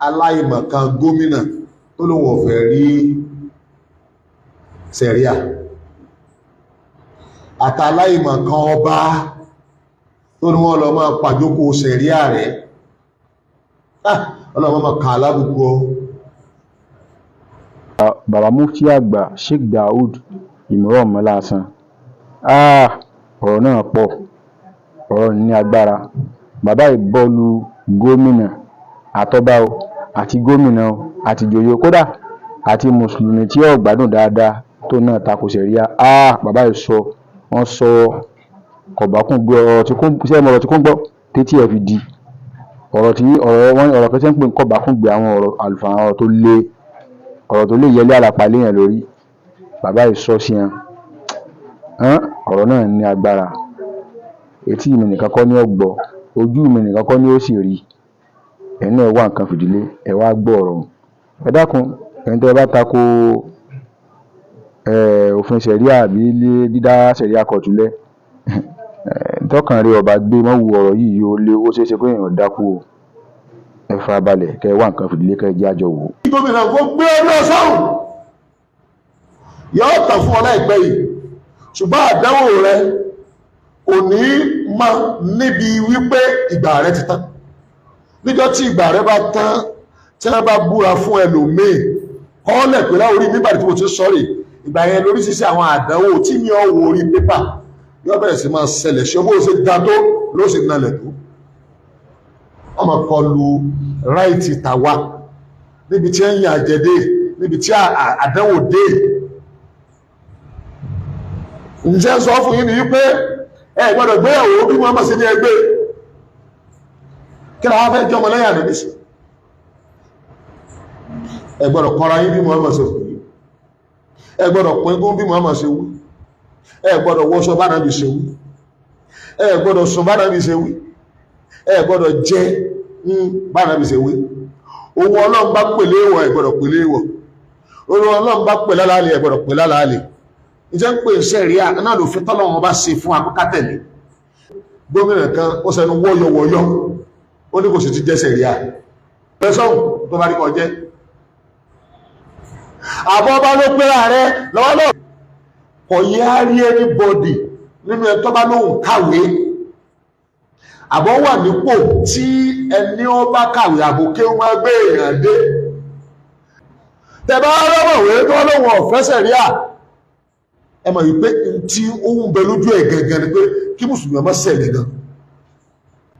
Aláìmọ̀kan gómìnà tó lóun ọ̀fẹ́ rí sẹ̀ríà, àtàláìmọ̀kan ọba tó ní wọ́n lọ máa pàjókòó sẹ̀ríà rẹ̀. Ọlọ́mọ máa kà lábùkù ọ. Bàbá mufti àgbà Sheikh Daud Imran Mọ́lásan, ọ̀rọ̀ náà pọ̀, ọ̀rọ̀ ní agbára. Bàbá yìí bọ́ọ̀lù gómìnà àtọ́bá o, àti gómìnà o, àti ìjòyè o, kódà àti mùsùlùmí tí ò gbádùn dáadáa tó náà tako sẹ̀ríà. Bàbá yìí sọ, wọ́n sọ kọ̀bákùngbé ọ̀rọ̀ tí kò ṣe ọ̀rọ̀ tí kò ń gbọ́ tétí ẹ̀ fi di ọ̀rọ̀ tí ọ̀rọ̀ wọn, ọ̀rọ̀ kan tí wọ́n ń pè ní kọ̀bákùngbé, àwọn ọ̀rọ̀ àlùfáà, ọ̀rọ̀ tó le, ọ̀rọ̀ tó lè yẹlé àlàpà léèyàn lórí. Bàbá yìí sọ sí wọn, ọ̀rọ̀ náà ní agbára. Etí mi nìkan kọ́ ni ó gbọ́, ojú mi nìkan kọ́ ni ó sì rí. Ẹ̀yin náà wá nǹkan fìdílé, ẹ wá gbọ́ ọ̀rọ̀ ọ̀hún. Ẹ dákun, ẹ̀yin tẹ́ ẹ bá tako òfin sẹ̀ríà àbí dídá sẹ̀ríà kọ̀tù lẹ̀, tọkàn rẹ ọba gbé mọ́ wo ọ̀rọ̀ yìí, ó lé, ó ṣeé ṣe kó èèyàn dákú o. Ẹ farabalẹ̀ kẹ́ ẹ wá nǹkan fìdílé kẹ́ ẹ jẹ́ àjọ wò. Gómìnà kó gbé orí ọ̀sán yóò tàn fún ọ láìpẹ́ yìí, ṣùgbọ́n àdánwò rẹ kò ní mọ níbi wípé ìgbà rẹ ti tán. Níjọ́ tí ìgbà rẹ bá tán, tí wọ́n bá búra fún ẹlòmíì kọ́lẹ̀ pé láwórí nígbà tí mo ti sọ́rì ìgbà yẹn lórí ṣíṣe àwọn àdánwò tí mi ò wò orí pépà yóò bẹ̀rẹ̀ sí máa ṣẹlẹ̀. Ṣe bó ṣe ga tó ló ṣe nalẹ̀ tó? Wọ́n máa kọlu ráìtì tàwa níbi tí ẹ̀yìn àjẹdé, níbi tí àdánwò dé. Ǹjẹ́ sọ fún yín ni wípé ẹ gbọ́dọ̀ gbéyàwó bí wọ́n máa ṣe ní ẹgbẹ́ kí làwọn fẹ́ jọmọ lẹ́yìn àdébí sí. Ẹ gbọ́dọ̀ kọ́ra yín bí wọ́n máa ṣe fún yín. Ẹ gbọ́dọ̀ pín bí wọ́n máa ṣe wí. Ẹ gbọ́dọ̀ wọṣọ bánàbí ṣe wí. Ẹ gbọ́dọ̀ sùn bánàbí ṣe wí. Ẹ gbọ́dọ̀ jẹ bánàbí ṣe wí. Ohun Ọlọ́run bá pèlé ìwọ̀, ẹ gbọ́dọ̀ pèlé ìwọ̀. Ohun Ọlọ́run bá pè lálàálẹ̀, ẹ gbọ́dọ̀ pè lálàálẹ̀. Ìjẹ́ ń pè sẹ́ríà náà ló fi tọ́lọ́run bá ṣe fún akọ́kátẹ̀lé. Gómìnà kan ó sẹnu wọ́yọ̀wọ́yọ́, ó ní kò sì ti jẹ́ sẹ́ríà pẹ́sọ́hùn tó bá rí kọ jẹ́. Àbọ̀ bá ló pẹ́ra rẹ lọ́wọ́lọ́wọ́, kò yẹ á rí anybody nínú ẹ tó bá lóhùn kàwé àbọ̀ wà nípò tí ẹni ó bá kàwé àbòké wọn gbé èèyàn dé. Tẹ̀bá rọ́mọ̀wé tó lóhùn ọ̀fẹ́ sẹ̀ríà, ẹ mọ̀ wípé tí ó ń bẹ lójú ẹ̀ gangan ni pé kí mùsùlùmí ọmọ sẹ̀lẹ̀ gan.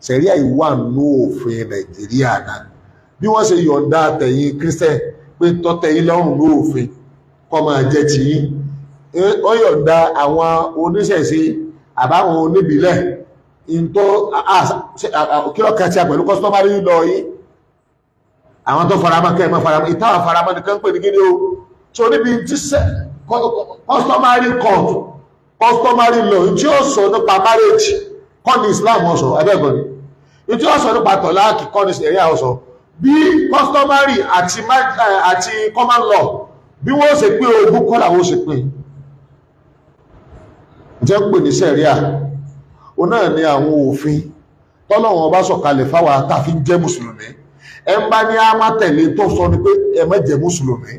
Sẹ̀ríà yìí wà nú òfin Nàìjíríà náà. Bí wọ́n ṣe yọ̀ǹda tẹ̀yìn Christian pé tọ́tẹ̀yìn lọ́rùn ní òfin kọ́ máa jẹ́ tiyín, ó yọ̀ǹda àwọn oníṣẹ̀ṣe àbáwọn oníbílẹ̀ ìntọ́ kílọ̀kẹ́ tí a pẹ̀lú customary lọ yìí. Àwọn tó faramọ́ kẹ́ ẹ má faramọ́, ìtawà faramọ́ nìkan pè ní kíni o. So níbi tí customary court, customary law tí ó sọ nípa marriage kọ́ ní Islam ọ̀sọ̀ abẹ́ẹ̀kọ́ ni tí ó sọ nípa tọ̀láàkì kọ́ ní sẹ̀ríà ọ̀sọ̀. Bí customary àti common law bí wọ́n ṣe pín ogún kọ́ làwọn ṣe pín. Jẹ́ pè ní sẹ̀ríà, o náà ní àwọn òfin tọ́lọ́wọ́n bá sọ̀kalẹ̀ fáwa tá a fi ń jẹ́ mùsùlùmí. Ẹ ń bá ní a má tẹ̀lé tó sọ ni pé ẹ má jẹ́ mùsùlùmí.